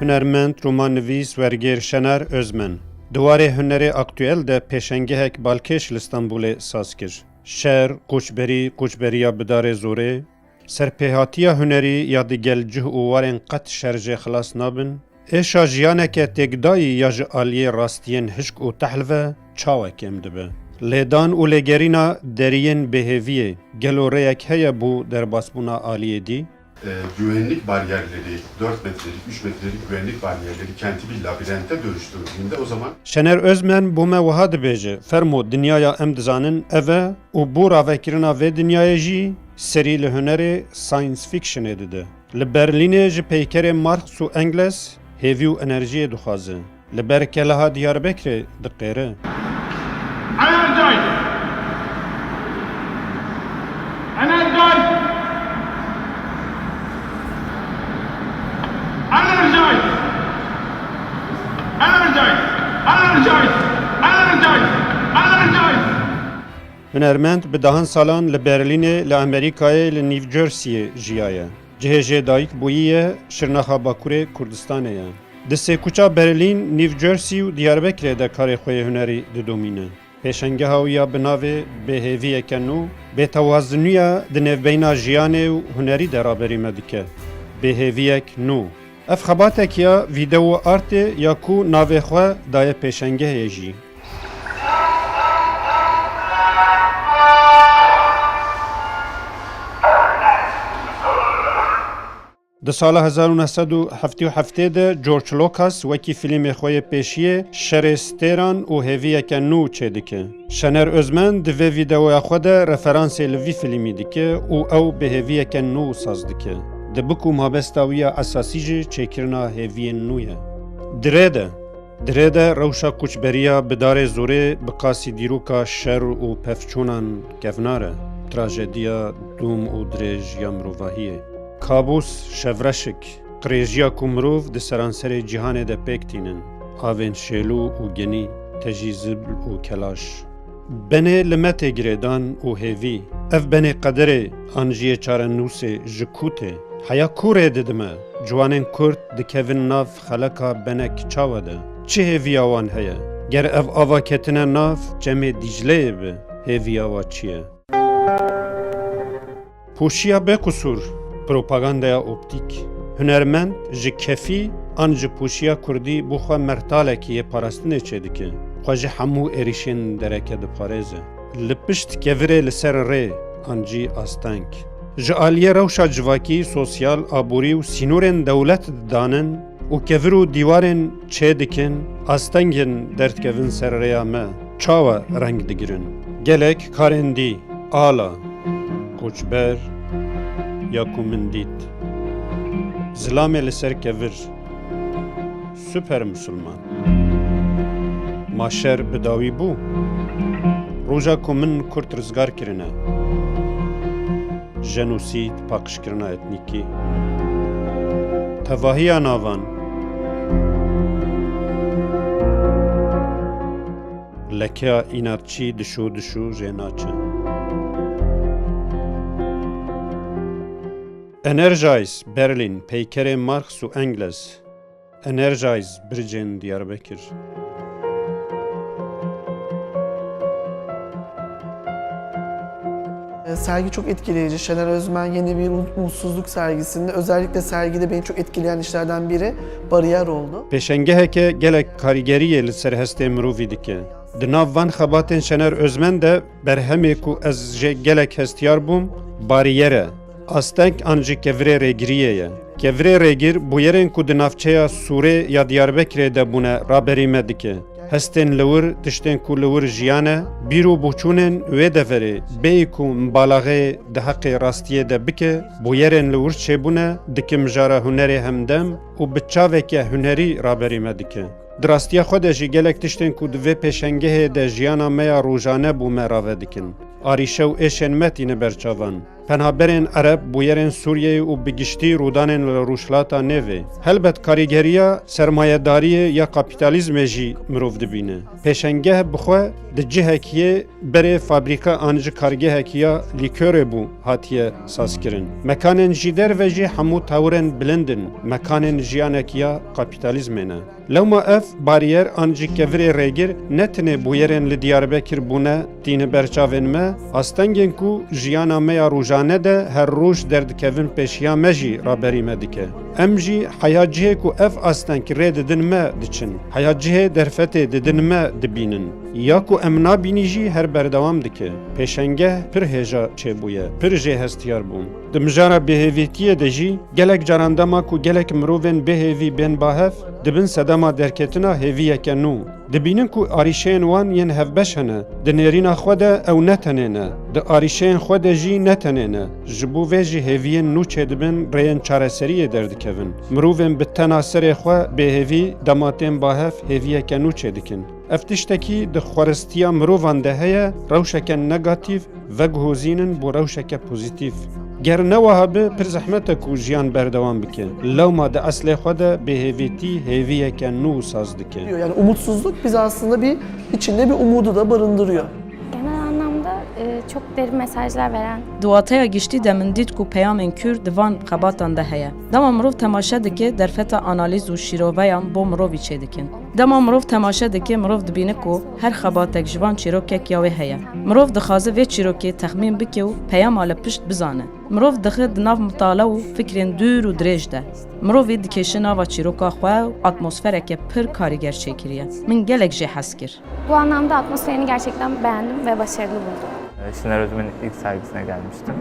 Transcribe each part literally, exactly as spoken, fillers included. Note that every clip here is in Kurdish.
Hunermend, romannivîs, wergêr Şener Özmen di warê hunerê aktuel de pêşengehek balkêş li Stenbolê saz kir. Şer, koçberî, koçberiya bi darê zorê, serpêhatiya hunerî ya di gel cih û warên qet şer jê xilas nabin, êşa jiyaneke têkdayî ya ji aliyê rastiyên hişk û tehl ve çawa kêm dibe? Lêdan û lêgerîna deriyên bêhêviyê, gelo rêyek heye bo derbasbûna aliyê dî? E, güvenlik bariyerleri, dört metrelik, üç metrelik güvenlik bariyerleri kenti bir labirente dönüştürdüğünde o zaman Şener Özmen bo me wiha dibêje, Fermo, dinyaya em dizanin ev e û bo ravekirina vê dinyayê jî serî li hunerê science fictionê dide. Li Berlînê ji peykerê Marx û Engels hêvî û enerjiyê dixwaze. Li ber keleha Diyarbekirê diqêre. Energize! Energize! Energize! Energize! Energize! Energize! Hunermend bi dehan salan li Berlînê, li Amerîkayê, li New Jerseyê jiyaye. Cihê jê dayik bûyî ye, Şirnexa Bakurê Kurdistanê ye. Di sêkuça Berlîn, New Jersey û Diyarbekirê de karê xwe yê hunerî didomîne. Pêşengeha wî ya bi navê Bêhêviyeke nû, bêtewazinûya di nêvbeyna jiyanê û hunerî de raberî me dike. Bêhêviyek nû. Ev xebatek ya vîdeo artê ya ku navê xwe daye pêşengehê jî. Di sala hezar û neh sed û heftê û heftê de George Lucas wekî fîlmê xwe yê pêşiyê Şerê Stêran û Hêviyeke Nû çêdike. Şener Özmen di vê vîdeoya xwe de referansê li vî fîlmî dike û ew bêhêviyeke nû saz dike. Dibe ku mabesta wî ya esasî jî çêkirina hêviyên nû ye. Di rê de, di rê de rewşa koçberiya bi darê zorê bi qasî dîroka şer û pevçûnan kevnar e, trajediya dûm û dirêj ya mirovahiyê. Kabûs, şevreşik, qirêjiya ku mirov di seranserê cîhanê de pêk tînin, avên şêlû û genî, tejî zibl û kelaş. Benê li me tê girêdan û hêvî. Ev benê qederê an jiyê çarenûsê ji ku tê? Heya ku rê didime? Ciwanên Kurd dikevin nav xeleka benek çawa de? Çi hêviya wan heye? Ger ev ava ketine nav çemê Dîcleyê bi, hêviya wa çi ye? Pûşiya bêqusûr, propagandaya optîk. Hunermend ji kefî an ji pûşiya kurdî bo xwe mertalekî yê parastinê çêdike. Xwe ji hemû êrîşên dereke diparêze. Li pişt kevirê li ser rê an jî asteng. Ji aliyê rewşa civakî, sosyal, aborî û sînorên dewlet didanin, û kevir û dîwarên çêdikin, astengên derdikevin ser rêya me, çawa reng digirin? Gelek karên dî, ala, koçber, ya ku min dît. Zilamê li ser kevir, Super Musulman. Ma şer bi dawî bû? Roja ku min Kurd rizgar kirine. Jenosîd, paqijkirina etnîkî. Tevahiya navan. Lekeya înatçî dişo dişo jê naçe. Energize, Berlin, peykerê Marx û Engels. Energize, Bircên Diyarbekir. Sergi çok etkileyici. Şener Özmen yeni bir umutsuzluk sergisinde. Özellikle sergide beni çok etkileyen işlerden biri bariyer oldu. Pêşengeheke gelek karîgeriyê li ser hestê mirovî dike. Di nav van xebatên Şener Özmen de berhemê ku ez jê gelek hestiyar bûm, bariyer e. Asteng an jî kevirê rêgiriyê ye. Kevirê rêgir bûyerên ku di navçeya Sûrê ya Diyarbekirê de bûne raberî me dike. Hestên li wir, tiştên ku li wir jiyane, bîr û boçûnên wê deverê, bêyî ku mibalaxê di heqê rastiyê de bike, bûyerên li wir çêbûne, dike mijara hunerê hemdem û bi çaveke hunerî raberî me dike. Di rastiya xwe de jî gelek tiştên ku di vê pêşengehê de jiyana me ya rojane bo me rave dikin. Arîşe û êşên me tîne ber çavan. Penaberên Ereb, bûyerên Sûriyeyê û bi giştî rûdanên li Rojhilata Nêvê. Helbet karîgeriya sermayedariyê ya kapîtalîzmê jî mirov dibîne. Pêşengeh bi xwe di cihekî yê berê fabrîka an ji kargehekî ya lîkorê bû hatiye sazkirin. Mekanên ji derve jî hemû tewirên bilind in. Mekanên jiyanekî ya kapîtalîzmê ne. Lewma ev bariyer an jî kevirê rêgir ne tenê bûyerên li Diyarbekir bûne tîne ber çavên me, astengên ku jiyana me ya rojane de her roj derdikevin pêşiya me jî raberî me dike. Em jî heya cihê ku ev asteng rê didin me diçin. Heya cihê derfetê didin me dibînin. Ya ku em nabînî jî her berdewam dike. Pêşengeh pir hêja çêbûye, pir jêhestiyar bûn. Di mijara bêhêvîtiyê de jî gelek caran dema ku gelek mirovên bêhêvî bên ba hev, dibin sedema derketina hêviyeke nû. Dibînin ku arîşeyên wan yên hevbeş hene. Di nêrîna xwe de ew ne tenê ne. Di arîşeyên xwe de jî ne tenê ne. Ji bo vê jî hêviyên nû çêdibin, rêyên çareseriyê derdikevin. Mirovên bi tena serê xwe bêhêvî dema tên ba hev hêviyeke nû çêdikin. Ev tiştekî di xweristiya mirovan de heye, rewşeke negatîf, veguhozînin bo rewşeke pozîtîf. Ger ne wiha be, pir zehmet e ku jiyan berdewam bike. Lewma di eslê xwe de bêhêvîtî hêviyeke nû saz dike. Yani umutsuzluk bize aslında bir içinde bir umudu da barındırıyor. Genel anlamda e, çok derin mesajlar veren Di wateya giştî de min dît ku peyamên kûr di van xebatan de heye. Dema mirov temaşe dike, derfeta analîz û şîroveyan bo mirovî çêdikin. Dema mirov temaşe dike, mirov dibîne ku her xebatek ji van çîrokek ya wê heye. Mirov dixwaze vê çîrokê texmîn bike û peyama li pişt bizane. Mirov dixe di nav mitale û fikrên dûr û dirêj de. Mirovî dikêşe nava çîroka xwe û atmosfereke pir karîger çêkiriye. Min gelek jê hez kir. Bu anlamda atmosferini gerçekten beğendim ve başarılı buldum. Şener Özmen'in ilk sergisine gelmiştim.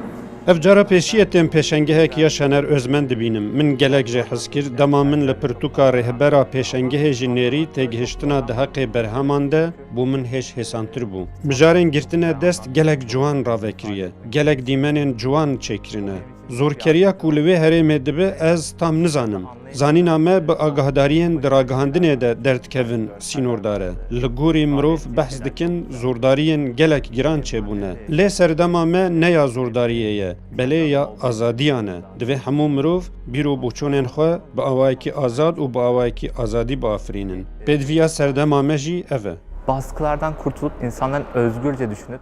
Ev cara pêşiyê tên pêşengehek ya Şener Özmen dibînim. Min gelek jê hez kir. Dema min li pirtûka rêhbera pêşengehê ji nêrî têgihiştina di heqê berheman de bo min hêj hêsantir bû. Mijarên girtine dest gelek ciwan ravekiriye. Gelek dîmenên ciwan çêkirine. Zorkeriya ku li wê herêmê dibe ez tam nizanim. Zanîna me bi agahdariyên di ragihandinê de derdikevin sînordar e. Li gorî mirov behs dikin zordariyên gelek giran çêbûne. Lê serdema me ne ya zordariyê ye, belê ya azadiyan e. Divê hemû mirov bîr û boçonên xwe bi awayekî azad û bi awayekî azadî biafirînin. Pêdiviya serdema me jî ev e. Baskılardan kurtulup insanların özgürce düşünüp